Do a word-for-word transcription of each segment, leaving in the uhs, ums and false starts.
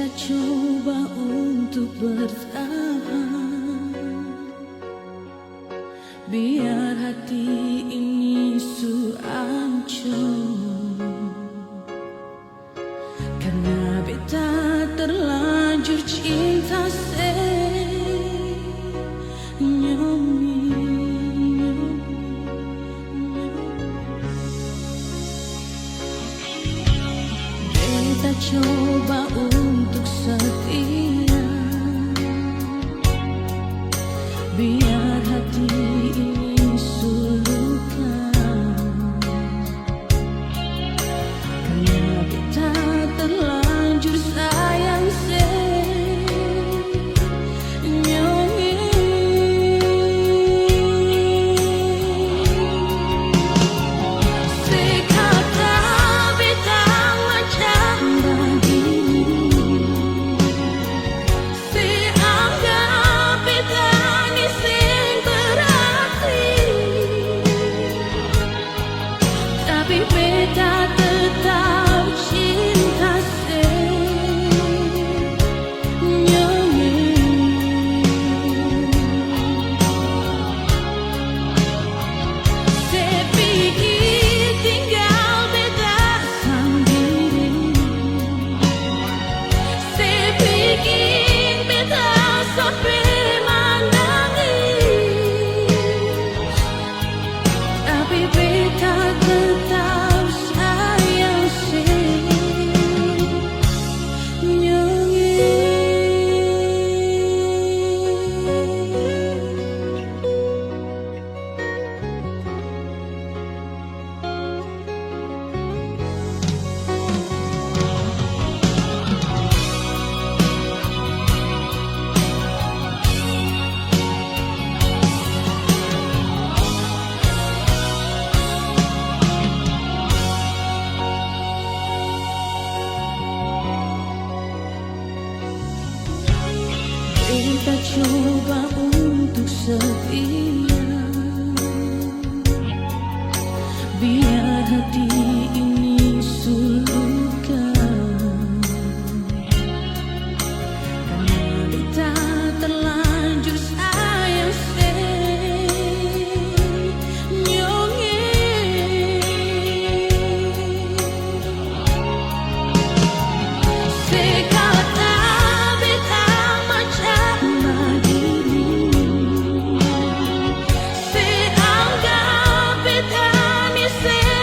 Coba untuk bertahan, biar hati ini su ancor. Karna beta terlanjur cinta, senyum. Beta coba untuk setia, biar hati ini su luka. Karna beta terlanjur sayang, senyum. Se kata beta macam bagini, se anggap beta ni seng berarti. Tapi beta tetap cinta, senyum. Se pikir tinggal beta sandiri, se biking beta sampe manangis. Tapi beta tetap sayang, senyum. Beta coba untuk setia, biar hati ini su luka. Karna beta terlanjur sayang, senyum. Se kata beta macam bagini, se anggap beta ni seng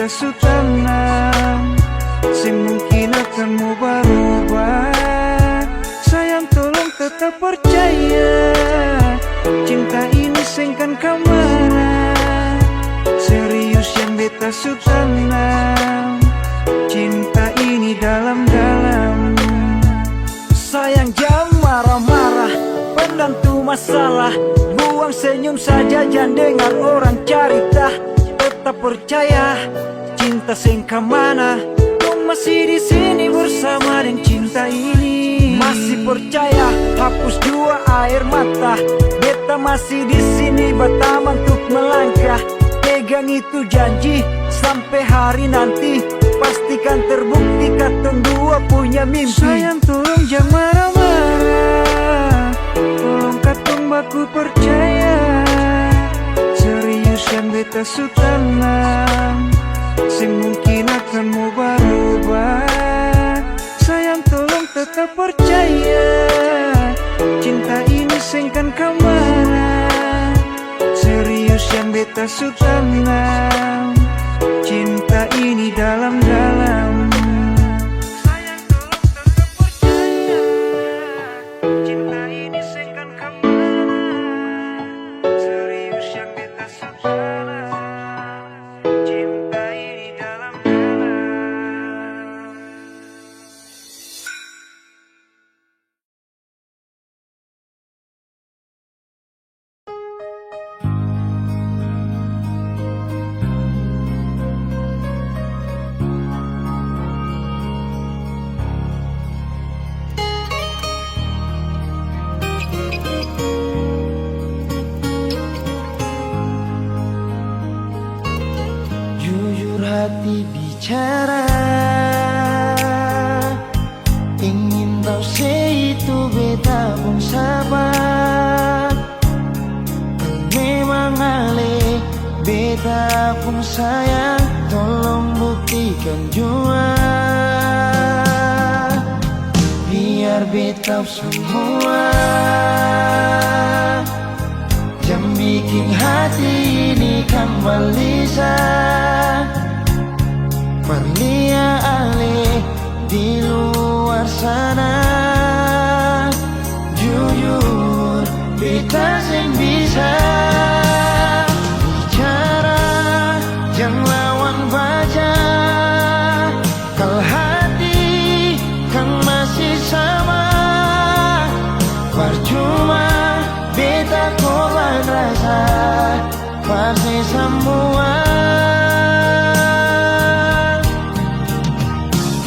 su tanam, seng mungkin akan mo barubah. Sayang, tolong tetap percaya, cinta ini seng kan kamana. Serius yang beta su tanam, cinta ini dalam-dalam. Sayang, jang marah-marah, pendam tu masalah. Buang senyum saja, jang dengar orang carita. Tetap percaya, cinta seng kamana. Tong masih di sini bersama deng cinta ini. Masih percaya, hapus jua aer mata. Beta masih di sini, batamang tuk melangkah. Pegang itu janji, sampe hari nanti, pastikan terbukti katong dua punya mimpi. Sayang, tolong jang marah-marah, tolong katong baku percaya. Serius yang beta su tanam, seng mungkin akan mo barubah. Sayang, tolong tetap percaya, cinta ini seng kan kamana. Serius yang beta su tanam, cinta ini dalam-dalam. Sayang, tolong tetap percaya, cinta ini seng kan kamana. Serius yang beta su tanam, cinta ini dalam-dalam. Jujur hati bicara, ingin tau se itu beta pung sabar. Memang ale beta pung sayang, tolong buktikan jua. Biar beta samua, jang biking hati ini kang balisa. Parlia ale di luar sana. Jujur, beta seng bisa bicara jang lawan baca. Kal hati kang masi sama, parcuma beta korban rasa, parse samua.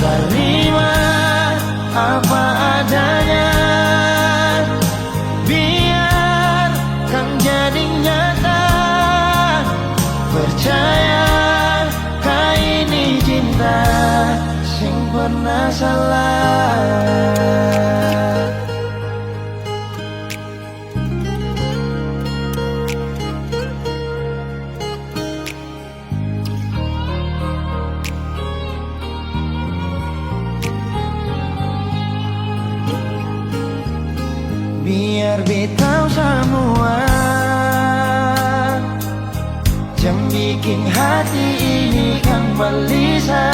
Tarima apa adanya, biar kang jadi nyata. Percaya ka ini cinta seng pernah salah. Biar beta tau samua, jang biking hati ini kang balisa.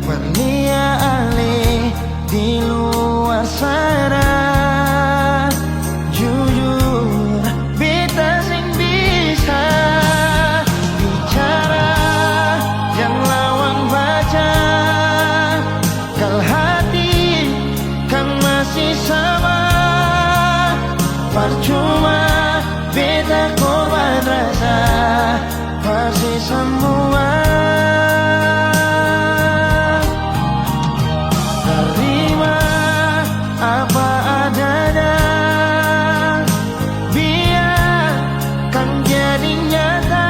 Parlia ale di luar sana. Jujur, beta seng bisa bicara jang lawan baca. Kal hati kang masi sama, parcuma beta korban rasa. Parse samua. Tarima apa adanya, biar kang jadi nyata.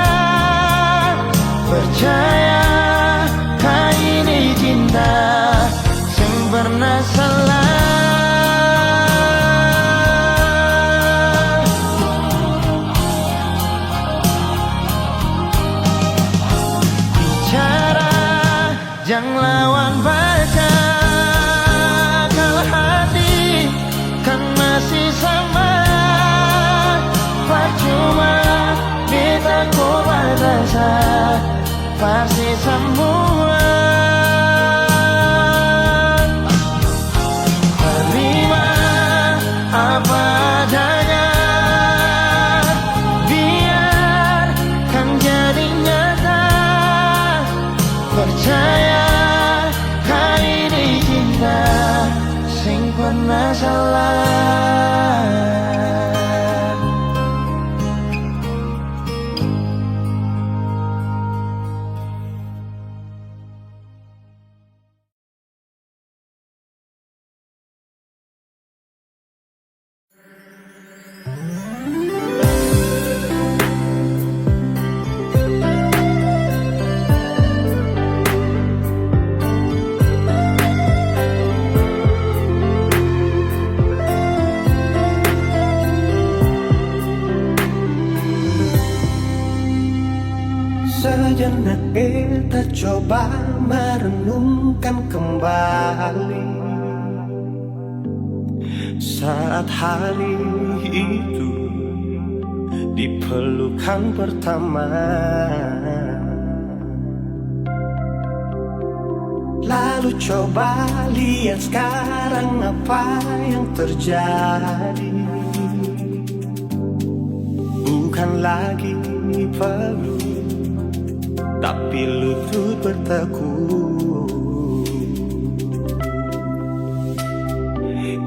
Percaya ka ini cinta seng pernah salah. Bicara jang lawan baca, kal hati kang masi sama, parcuma beta korban rasa. Pasti samua terima apa adanya, biarkan jadi nyata. Percaya, kali ini cinta seng pernah salah. Sejenak beta coba merenungkan kembali saat hari itu dipelukan pertama. Lalu coba lihat sekarang apa yang terjadi. Bukan lagi peluk, tapi lutut bertekuk.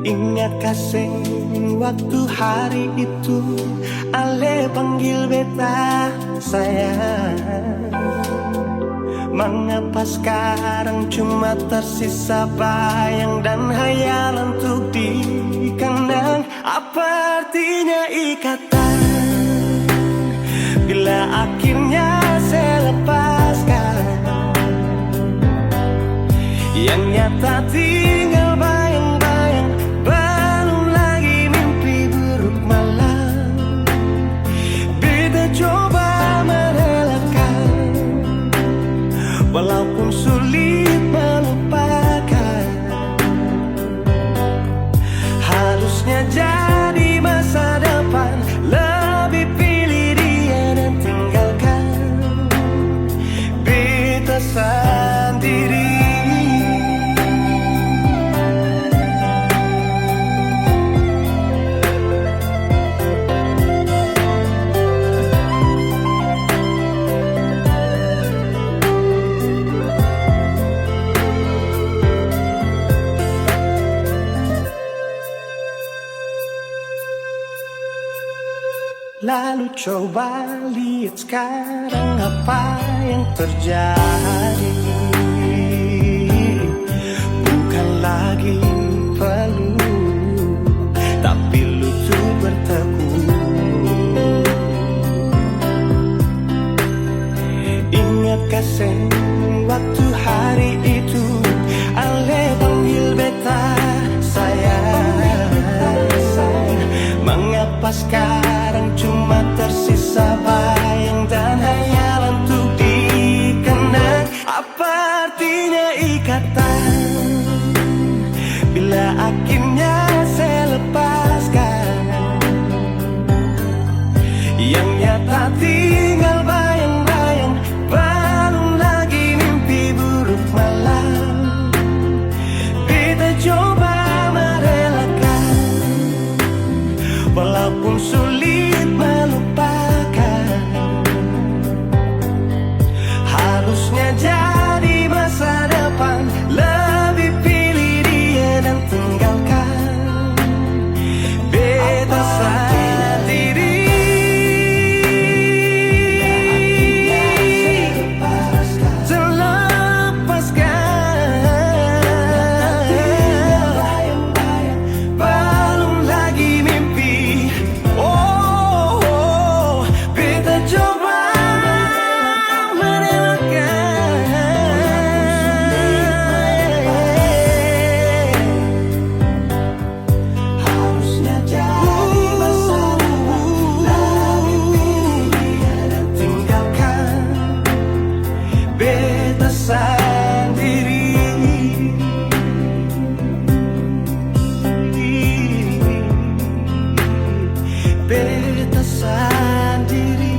Ingatkah seng waktu hari itu ale panggil beta sayang? Mangapa skarang cuma tersisa bayang dan hayalan untuk dikenang? Apa artinya ikatan bila akhirnya se lepaskan? Yang nyata tinggal bayang-bayang, belum lagi mimpi buruk malam. Beta coba merelakan, walaupun sulit melupakan. Harusnya jadi masa depan, lebih pilih dia dan tinggalkan beta sandiri. Lalu coba lihat sekarang apa yang terjadi. Bukan lagi peluk, tapi lutut bertekuk. Ingatkah seng waktu hari itu, ale panggil beta sayang? Mangapa skarang cuma tersisa bayang dan hayalan untuk dikenang? Apa artinya ikatan bila akhirnya se lepaskan? Yang nyata tinggal bayang-bayang, balum lagi mimpi buruk malam. Beta coba merelakan, walaupun sulit melupakan. Harusnya jadi masa depan, lebih pilih dia dan tinggalkan beta sandiri. Terlepaskan. Balum lagi mimpi. Oh, oh, beta coba merelakan. Harusnya jadi masa lalu, tinggalkan beta sandiri. Beta sandiri.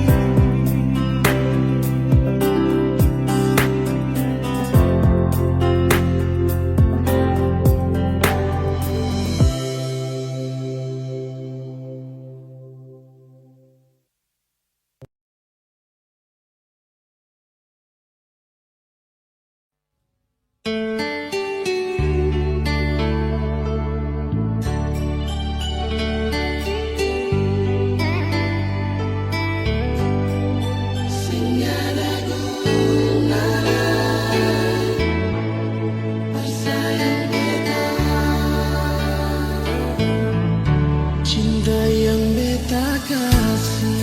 Cinta yang beta kasi,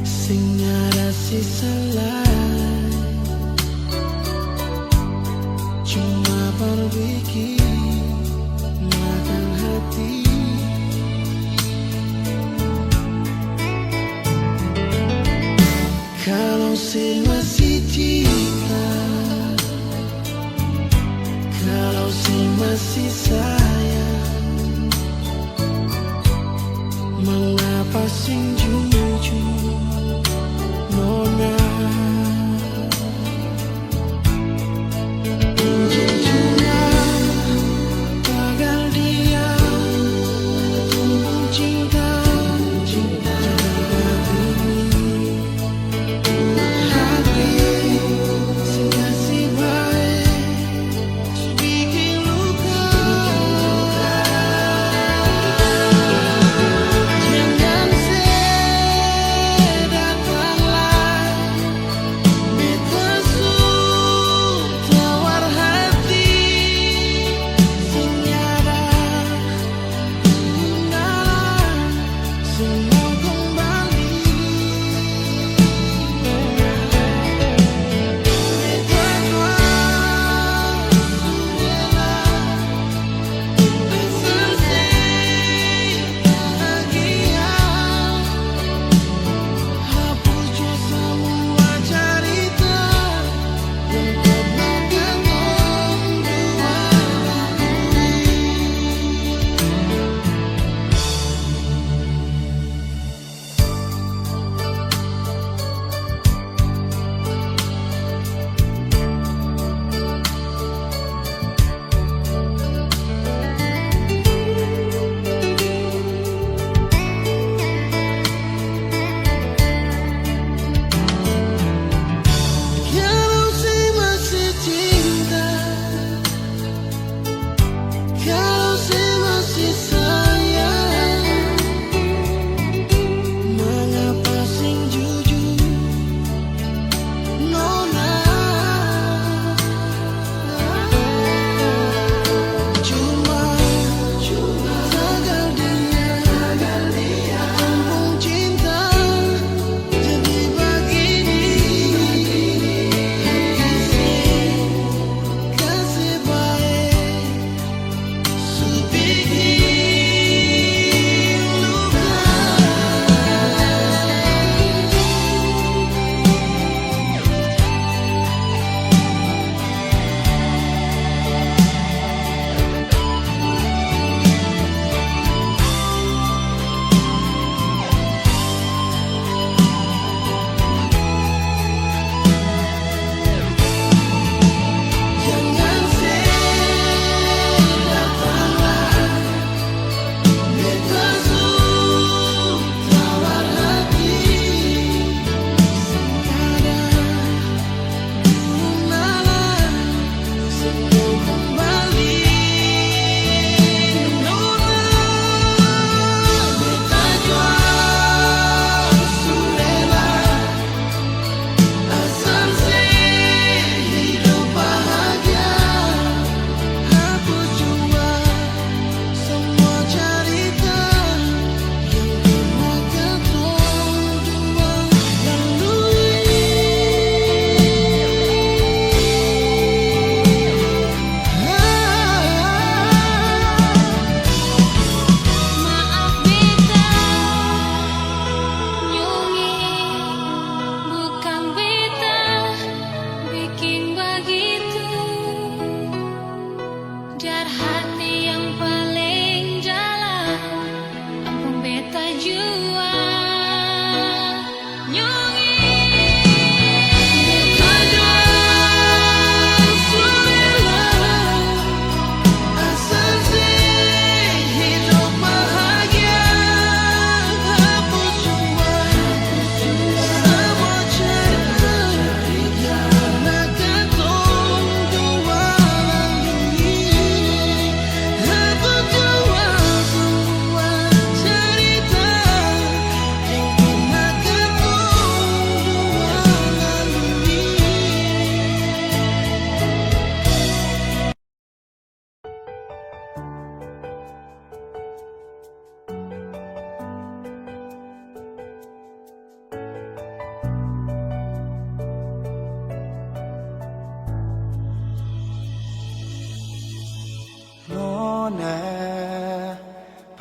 seng ada sisa lai. Cuma par biking makan hati. Kalau se masih cinta, kalau se masih sayang, mangapa seng jujur, Nona?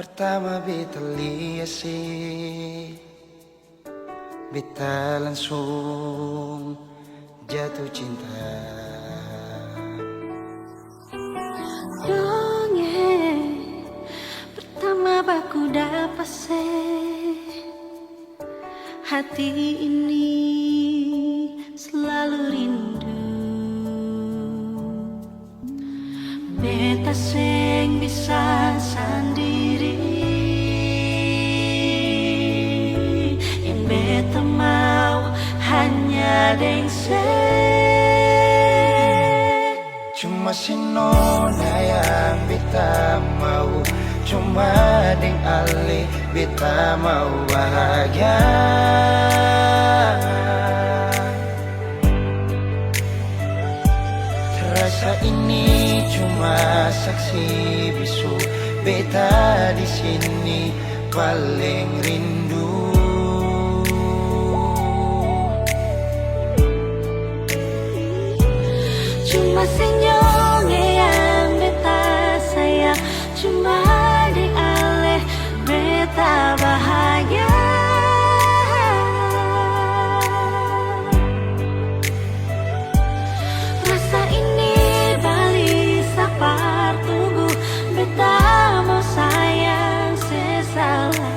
Pertama beta lia se, beta langsung jatuh cinta. Dong e, pertama baku dapa se, hati ini selalu rindu. Beta seng bisa sandiri, yang beta mau hanya deng se. Cuma si nona yang beta mau, cuma deng ale beta mau bahagia. Rasa ini cuma saksi bisu, beta di sini paling rindu. Cuma senyum yang beta sayang, cuma di ale beta bahagia. Rasa ini balisa par tubuh, beta mau sayang sesala.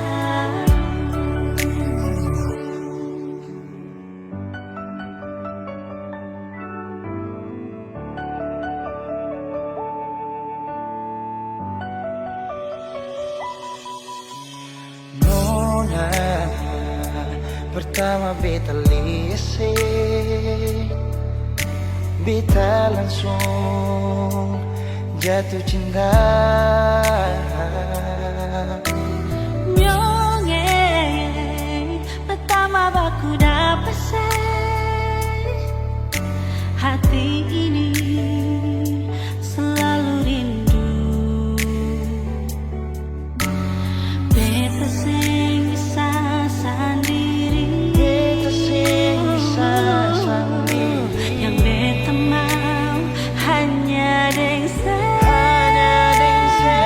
Nona, pertama beta lia se, beta langsung jatuh cinta. Nyong e, pertama baku dapa se, hati ini selalu rindu. Beta seng bisa sandiri. Beta seng bisa sandiri. Yang beta mau hanya deng se. Hanya deng se.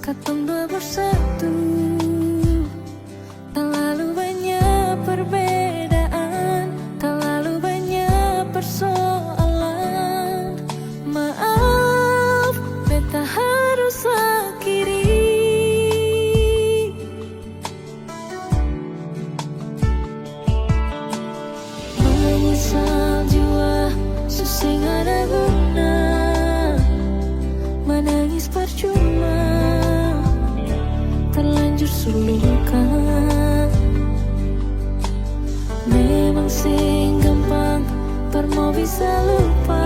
Katong dua bersatu. Talalu banya perbedaan, talalu banya persoalan. Maaf, beta harus akhiri. Menyesal jua, su seng ada guna. Manangis parcuma, terlanjur su luka. Memang seng gampang, par mo bisa lupa.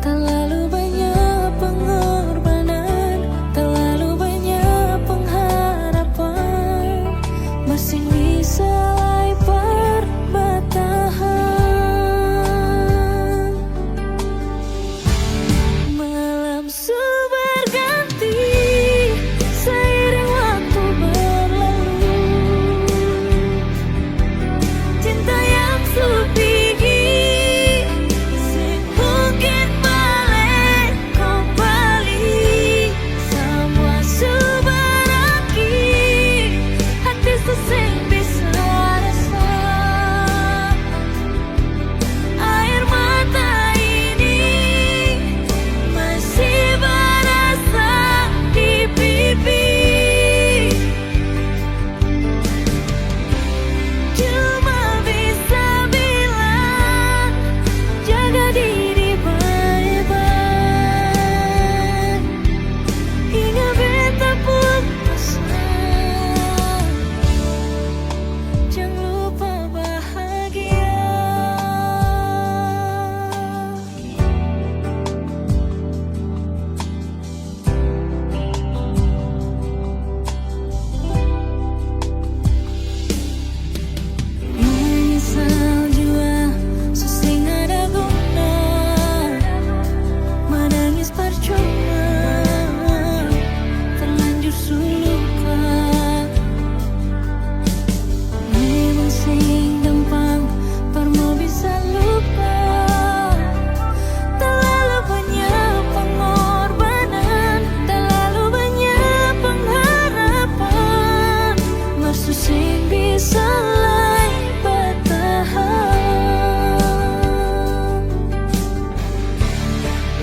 Talalu banya pengorbanan, talalu banya pengharapan, masing bisa lai par batahan. Malam su berganti, seiring waktu berlalu. Cinta yang su pigi, seng mungkin bale kembali. Samua su berakhir, hati su seng bisa rasa. Air mata ini masih barasa di pipi. Cuma bisa bilang, jaga diri bae-bae. Inga beta pung pasan, jang lupa bahagia. Menyesal jua, su seng ada guna. Manangis parcuma, terlanjur su luka. Memang seng gampang par mo bisa lupa. Talalu banya pengorbanan, talalu banya pengharapan, mar su seng bisa lai batahan.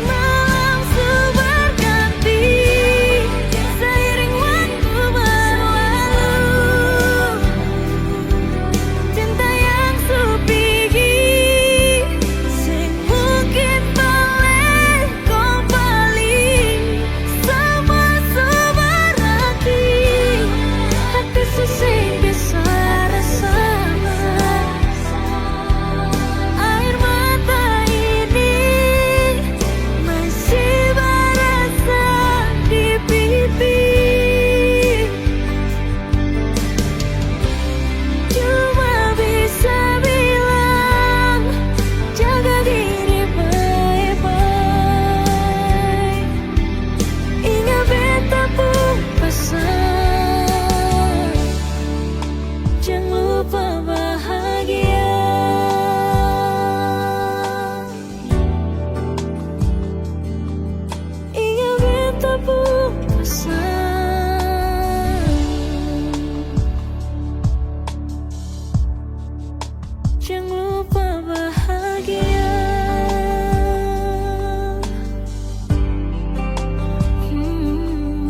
Malam su berganti, seiring waktu berlalu. Cinta yang su pigi, seng mungkin bale kembali. Samua su berakhir, hati su seng bisa rasa. Air mata ini masih barasa di pipi. Cuma bisa bilang, jaga diri bae-bae. Inga beta pung pasan, jang lupa bahagia. Inga beta pung pasan, jang lupa bahagia. Hmm.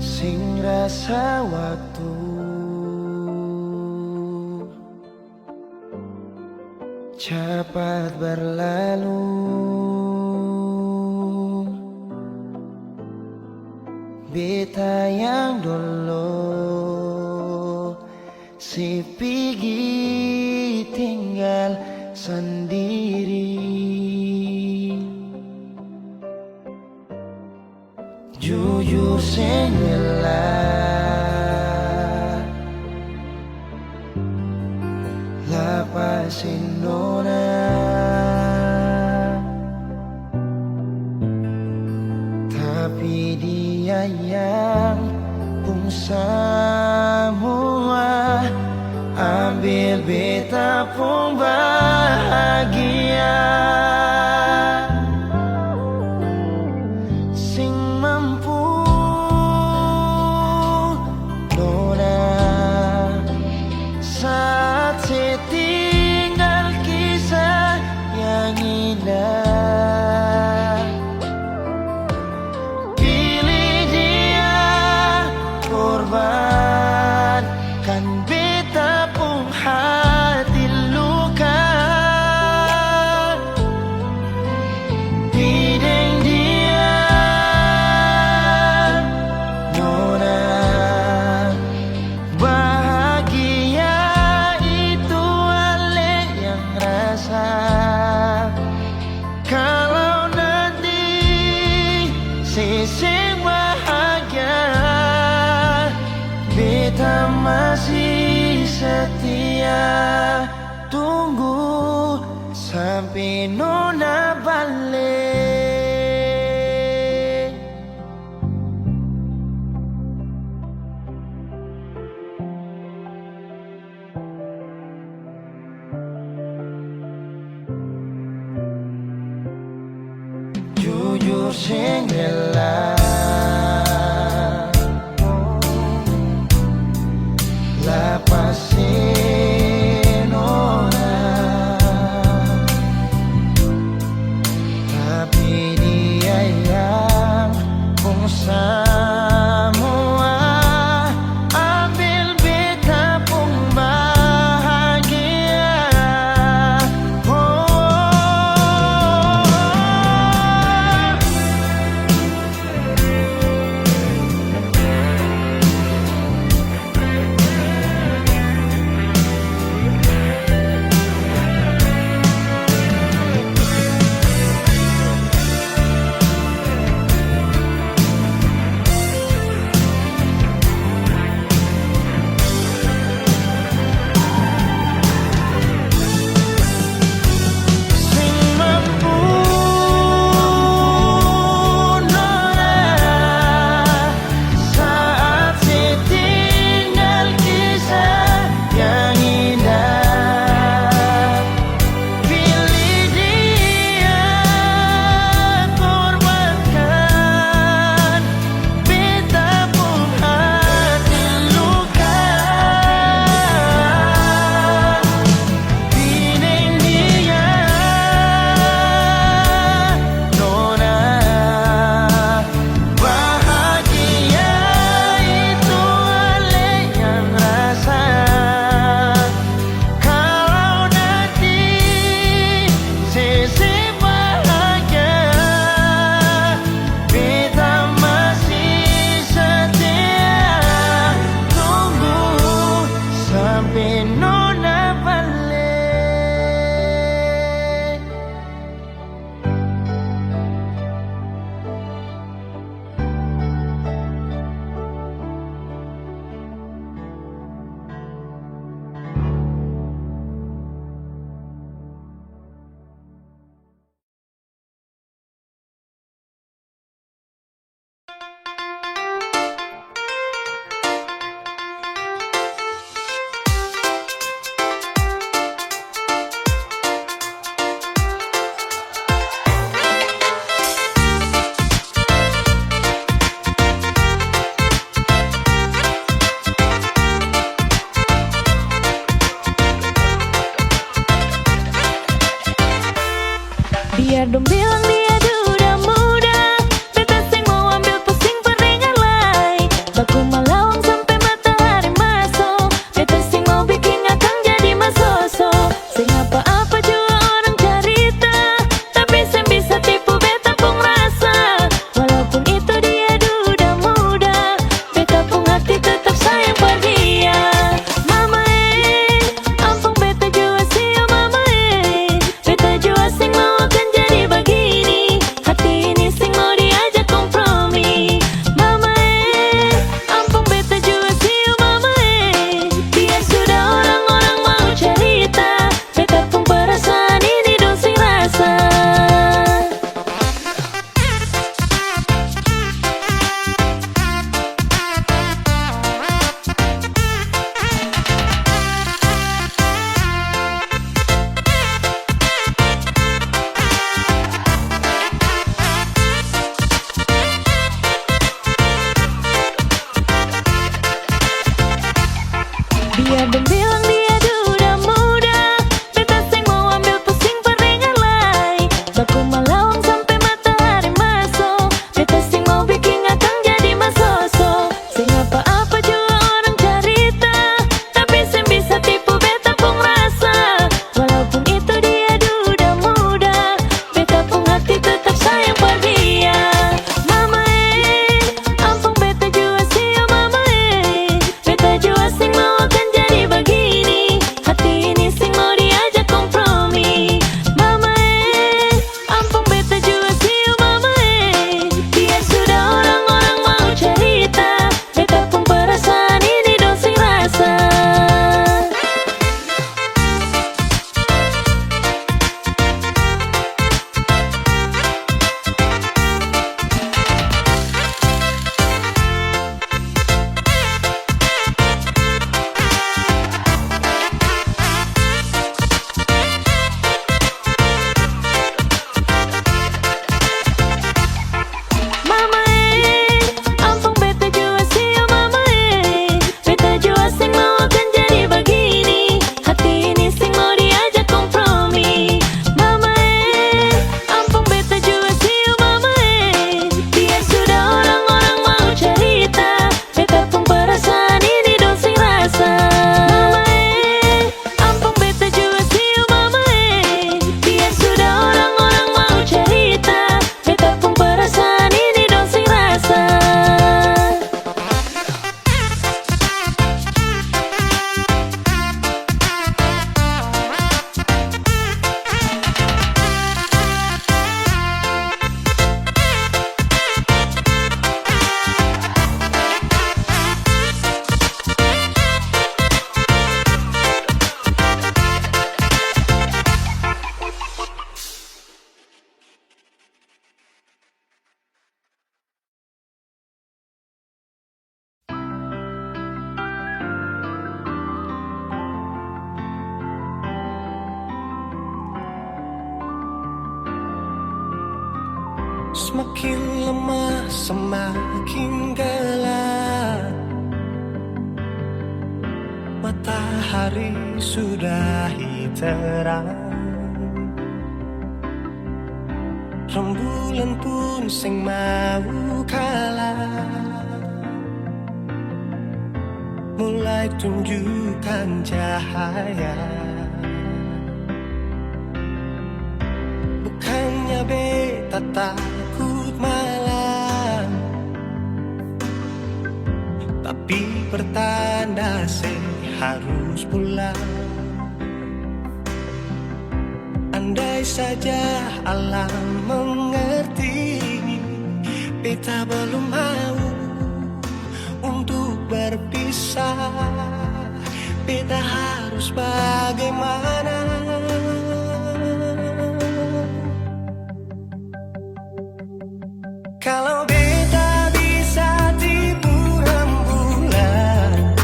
Seng rasa waktu capat berlalu. Beta yang dolo se pigi tinggal sandiri. Jujur seng rela lapasi nona, tapi dia yang pung samua. Ambil beta pung bahagia. Seng mampu nona saat se tinggal kisah yang indah. Pilih dia korbankan beta pung hati luka. Pi deng dia nona bahagia itu ale yang rasa. Kalau nanti se seng bahagia, beta masih setia tunggu sampe nona bale. Jujur seng rela lapasi nona, tapi dia yang pung samua. Ambil beta pung bahagia. Oh, Makin lama semakin gelap, matahari sudah terang, rembulan pun seng mau kalah. Mulai tunjukkan cahaya. Bukannya beta takut malam, tapi pertanda se harus pulang. Andai saja alam mengerti, beta belum mau untuk berpisah. Beta harus bagaimana? Kalau beta bisa tipu rembulan,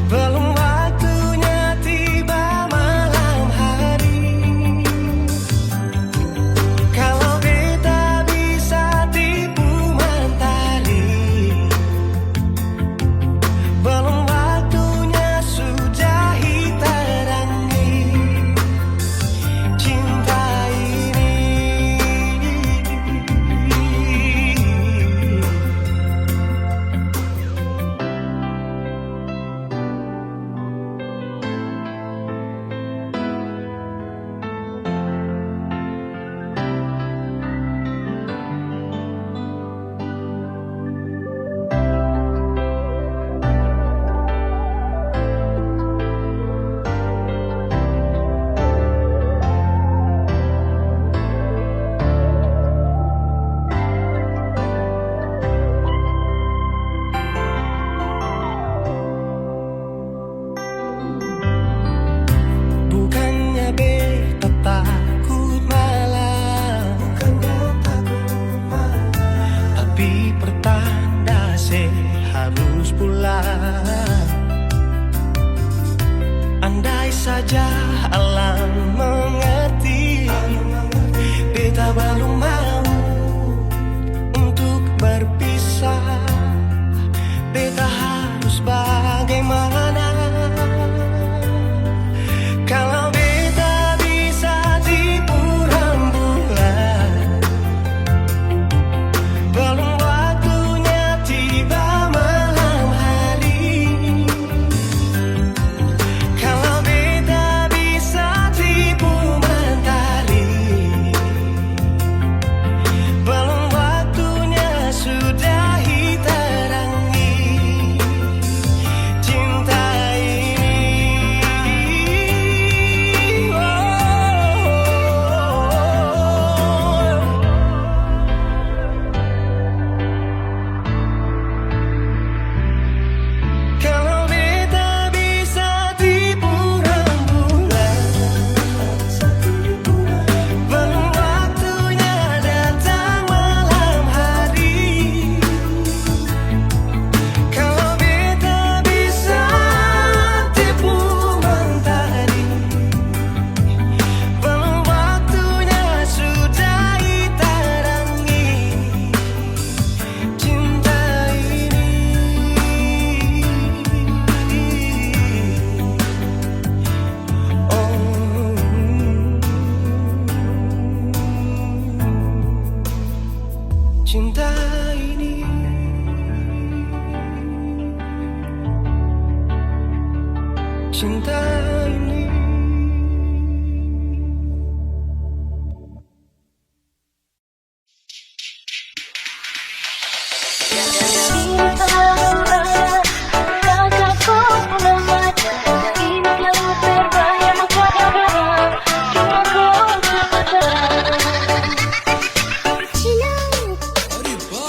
belum waktunya tiba malam hari. Kalau beta bisa tipu mantali, belum waktunya sudah hitarangi cinta ini. Bukannya beta takut malam, tapi pertanda se harus pulang. Andai saja alam mengerti, beta balum mau untuk berpisah. Beta harus bagaimana? Kalau beta bisa tipu rembulan, balum waktunya tiba malam hari. Kalau beta bisa tipu mantali, balum waktunya sudah hitarangi cinta ini. Oh. Kalau beta bisa tipu rembulan, balum waktunya datang malam hari. Kalau beta bisa tipu mantali, balum waktunya sudah hitarangi cinta ini. Oh, cinta ini, cinta ini.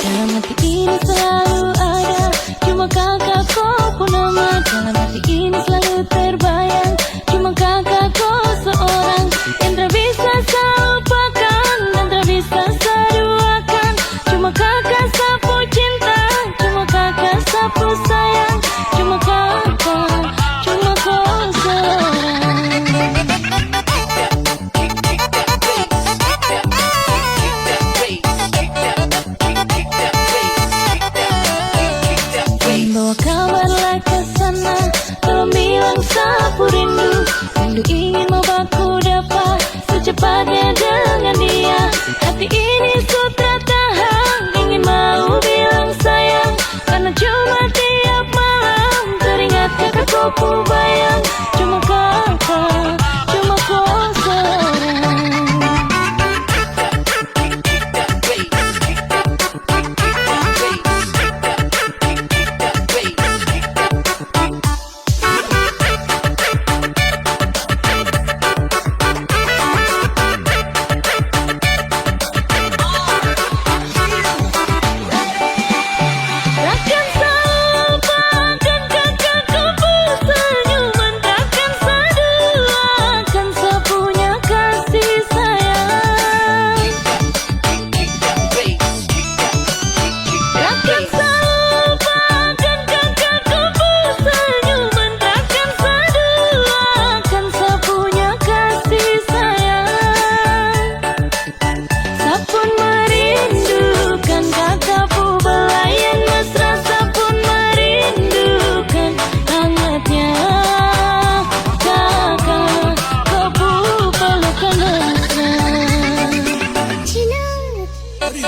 Dalam hati ini selalu ada, cuma kaka ko pung nama. Dalam hati ini selalu terbayang, cuma kaka ko seorang yang tra bisa sa lupakan dan tra bisa sa duakan. Cuma kaka sa pung cinta, Bawa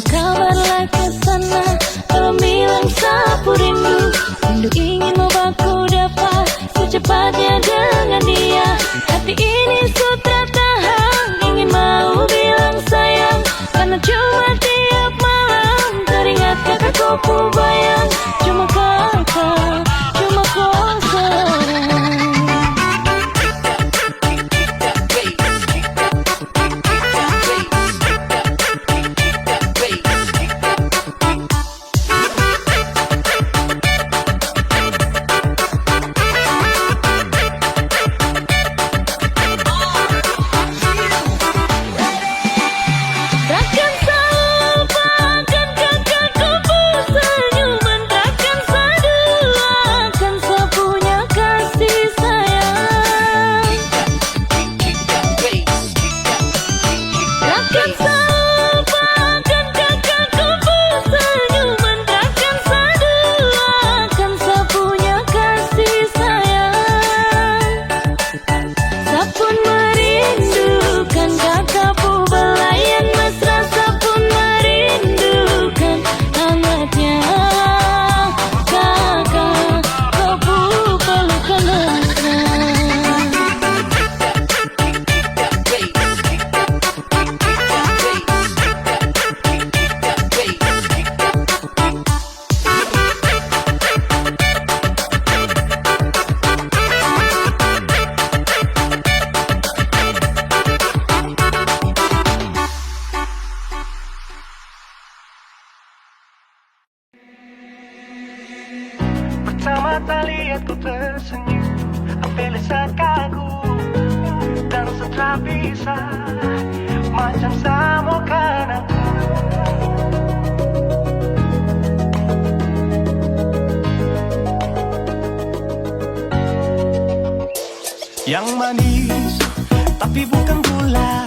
kabar lai ka sana, tolong bilang sapu rindu. Rindu ingin mo baku dapa secepatnya dengan dia. Hati ini su tak tahan, ingin mau bilang sayang, karna cuma tiap malam teringat kaka ko pu bayang. Cuma kaka, cuma ko sorang. Takkan sa lupakan kaka ko pu senyuman, takkan sa duakan sa punya kasih sayang. Takkan sa lupakan kaka ko pu senyuman, takkan sa duakan sa punya kasih sayang. Sa pun merindukan kaka pu belayan mesra, sa pun merindukan hangatnya kaka ko pu pelukan mesra. Pertama taliat ko tersenyum, Apele sa kagum, dan sa tra bisa, macam sa mo kanal. Yang manis, tapi bukan gula.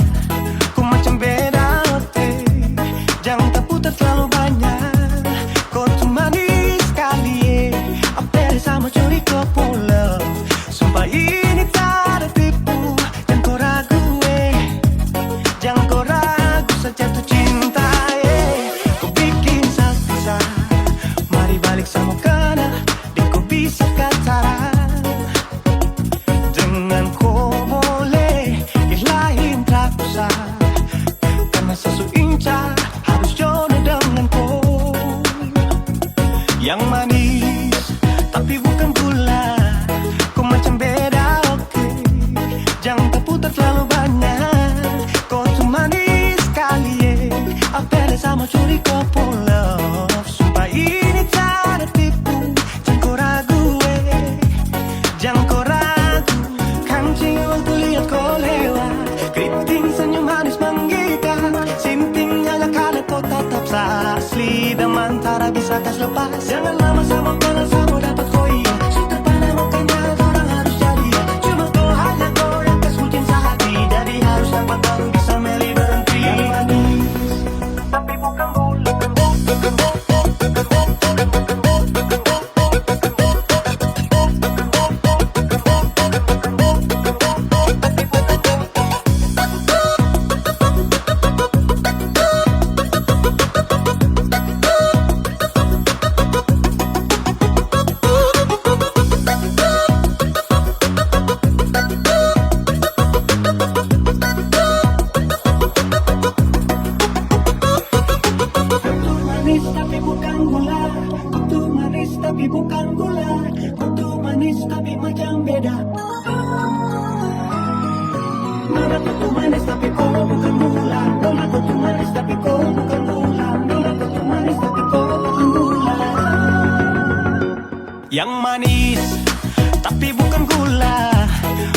Ko macam beda, oke. Jang taputar terlalu banyak. Ko tu manis skali, e. Apele sa mo curi ko pung love. Sumpah ini tar ada tipu. Jang ko ragu, e. Jang ko ragu, sa jatuh cinta, e. Ko bikin sa susah. Mari balik sa mo kanal. Deng ko bisa ka cara. Dengan ko boleh, yang lain tak usah. Karna sa su incar, harus jodoh dengan ko. Yang manis, tapi bukan gula. Ko macam beda, oke. Jang taputar terlalu banyak. Ko tu manis skali, e. Apele sa mo curi ko pung love. Sumpah ini tar ada tipu. Jang ko ragu, e. Jang ko ragu. Kancing waktu liat ko lewat. Keriting senyum manis menggigit. Sinting hanya karena ko tatap sa asli. Damantara bisa kas lepas. Jangan lama sa mo kanal, sa mo dapat ko, iya. Su terpana mo kanal, torang harus jadi. Cuma ko hanya ko yang kas kucing sa hati. Jadi harus dapat baru bisa meli berhenti. Yang manis. Tapi bukan gula. Kutu manis tapi bukan gula. Kutu manis tapi bukan gula. Kutu manis tapi macam beda. Nona kutu manis tapi ko bukan gula. Nona kutu manis tapi ko bukan gula. Nona kutu manis tapi ko bukan gula. Yang manis, tapi bukan gula.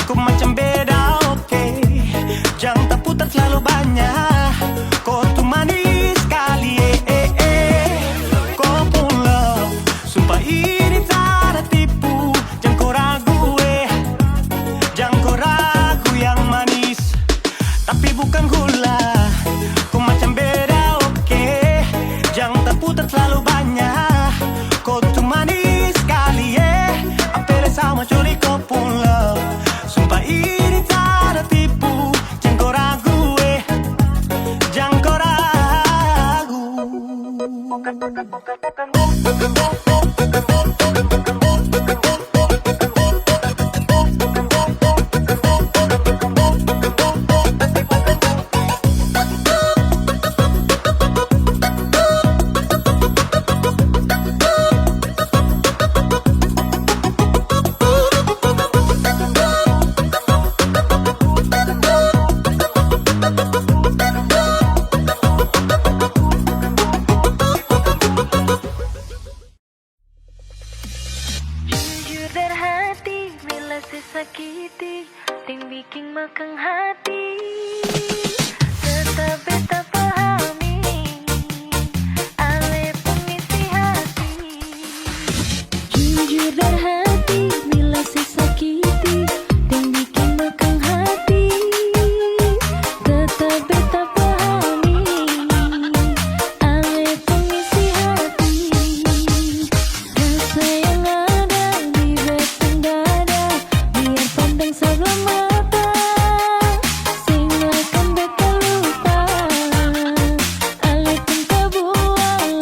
Ko macam beda, oke. Jang taputar terlalu banyak. Ko tu manis skali, e, e, e. Ko pung love, sumpah ini tar ada tipu. Jang ko ragu, e. Jang ko ragu yang manis. Jujur dari hati, bila se sakiti, deng biking makang hati. Tetap beta pahami, ale pung isi hati. Jujur dari hati, bila se sakiti, deng biking makang hati. Tetap beta pahami, ale pung isi hati. Rasa yang ada di beta dada, biar pandang sabla mata, seng akan beta lupa. Ale pung tabualang.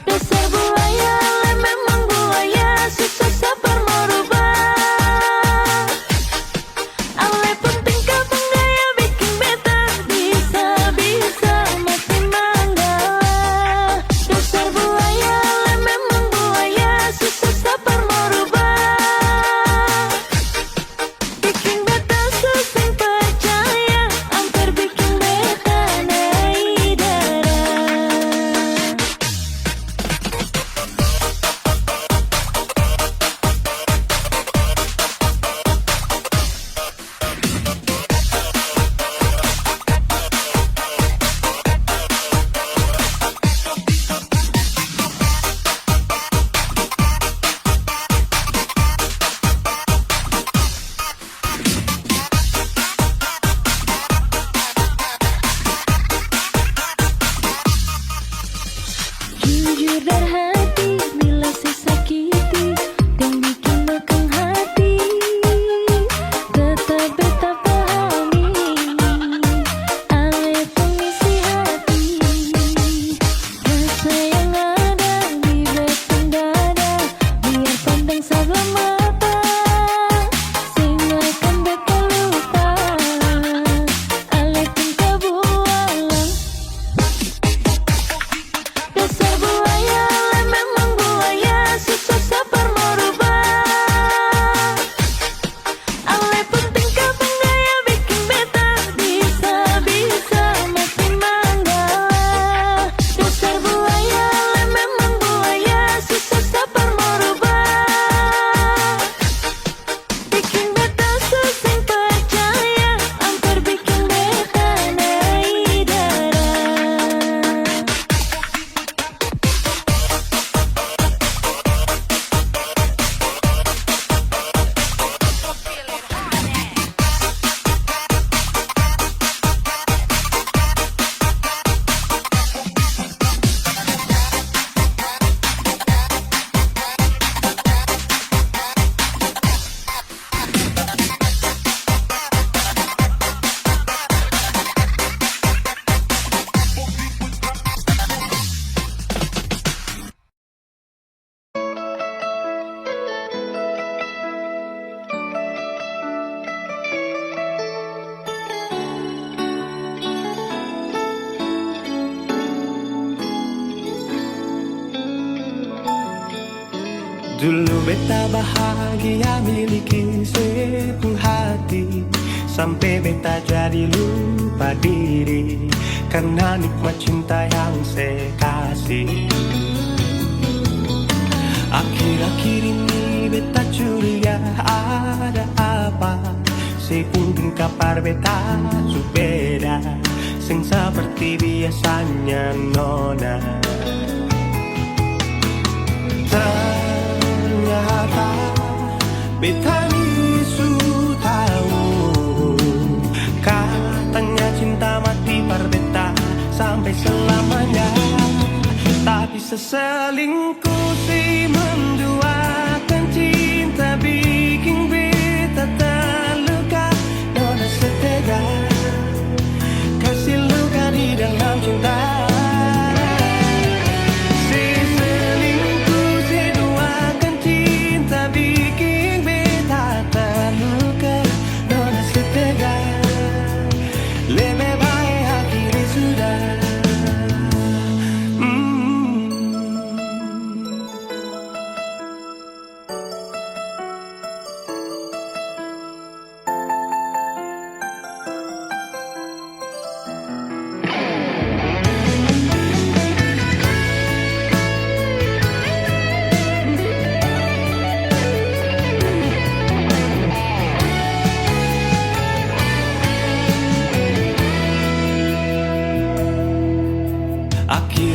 Dasar buaya, ale memang buaya, susah sabar mo rubah. Ale pung tingkah pung gaya biking beta bisa-bisa mati manggala. Dasar buaya, ale memang buaya, susah sabar mo rubah. Biking beta su seng percaya, amper biking beta nae darah. Jujur dari hati, bila se sakiti, deng biking makang hati, tetap beta pahami, ale pung isi hati. Rasa yang ada di beta dada, biar pandang sabla mata, seng akan beta lupa. Ale pung tabualang. Dasar buaya, ale memang buaya, susah sabar mo rubah. Ale pung tingkah pung gaya biking beta bisa-bisa mati manggala. Dasar buaya, ale memang buaya, susah sabar mo rubah. Biking beta su seng percaya, amper biking beta nae darah. Dulu beta bahagia miliki se pung hati, sampe beta jadi lupa diri karna nikmat cinta yang se kasi. Akhir-akhir ini beta curiga ada apa, se pung tingkah par beta su beda. Seng saperti biasanya, nona. Ternyata beta ni su tau, katanya cinta mati par beta sampe selamanya. Tapi seselingkuh si menduakan cinta biking beta terluka. Nona setega kasi luka di dalam cinta. Si selingkuh, si duakan cinta biking beta terluka. Nona setega, lebe bae akhiri sudah. Mm.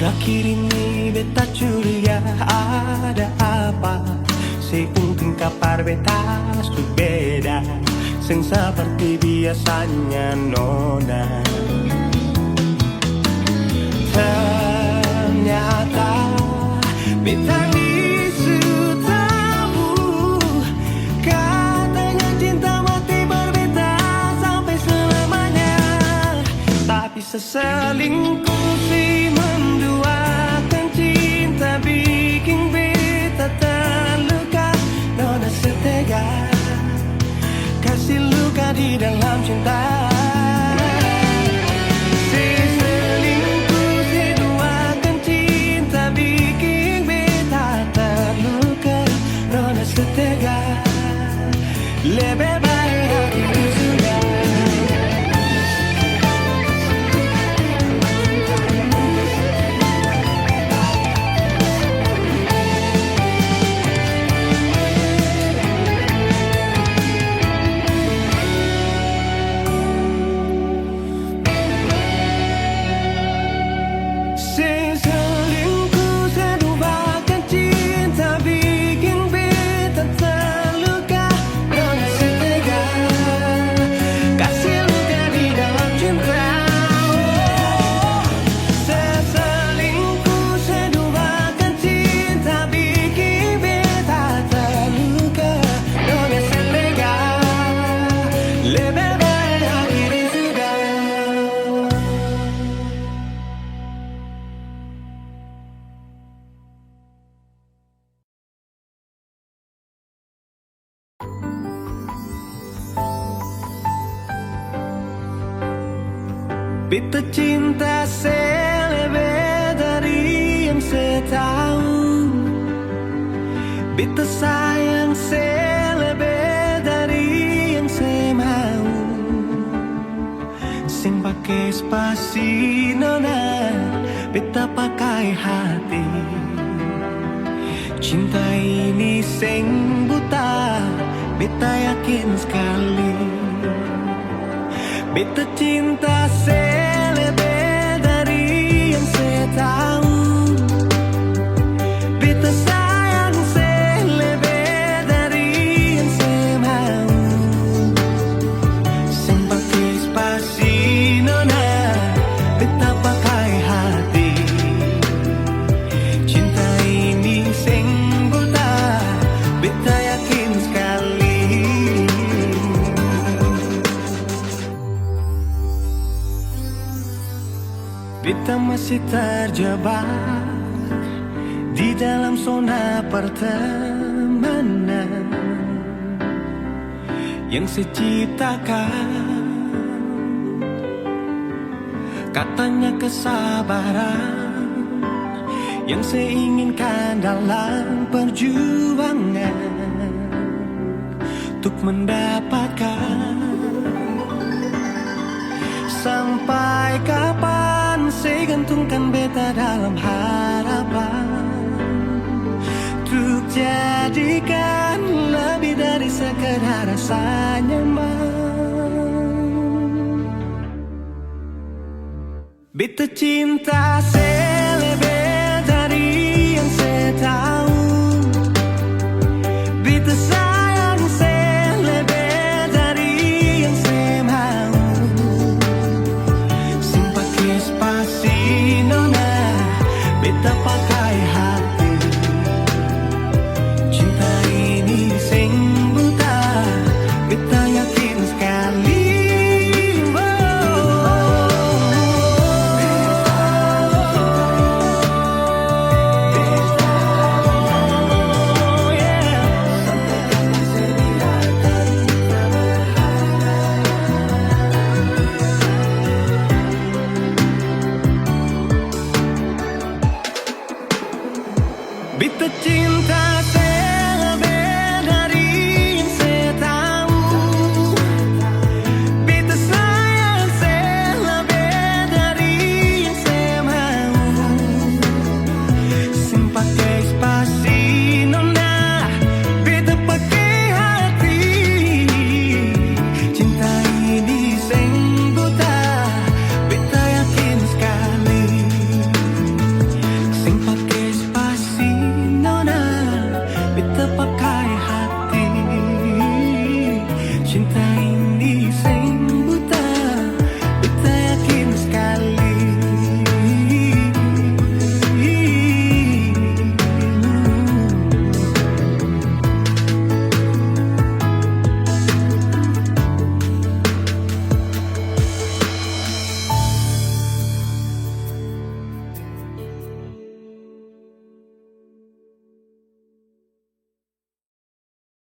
Akhir ini beta curiga ada apa, se pung tingkah par beta su beda, seng seperti biasanya nona. Ternyata beta ni su tau, katanya cinta mati par beta sampai selamanya. Tapi seselingkuh si menduakan cinta biking beta terluka. Nona setega kasi luka di dalam cinta. Seselingkuh seduakan cinta biking beta terluka. Nona setega. Lebe bae hati sudah. Seng selingkuh, seng duakan cinta biking beta terluka. Nona setega kasi luka di dalam cinta. Seng selingkuh, seng duakan cinta biking beta terluka. Nona setega, lebe bae akhiri sudah. Beta cinta se lebe dari yang se tau. Beta sayang se lebe dari yang se mau. Seng pake spasi nona, beta pakai hati. Cinta ini seng buta, beta yakin skali. Beta cinta se lebe dari yang se tau. Beta sayang se lebe dari yang se mau. Seng pake spasi nona, beta pakai hati. Cinta ini seng buta, beta yakin skali. Beta masih terjebak di dalam zona pertemanan yang se ciptakan. Katanya kesabaran yang se inginkan dalam perjuangan untuk mendapatkan. Sampai kapan se gantungkan beta dalam harapan untuk jadikan lebih dari sekedar rasa nyaman. Beta cinta se lebe dari yang se tau. Beta sayang se lebe dari yang se mau. Seng pake spasi nona, beta pakai hati. Cinta ini seng buta, beta yakin skali. Cinta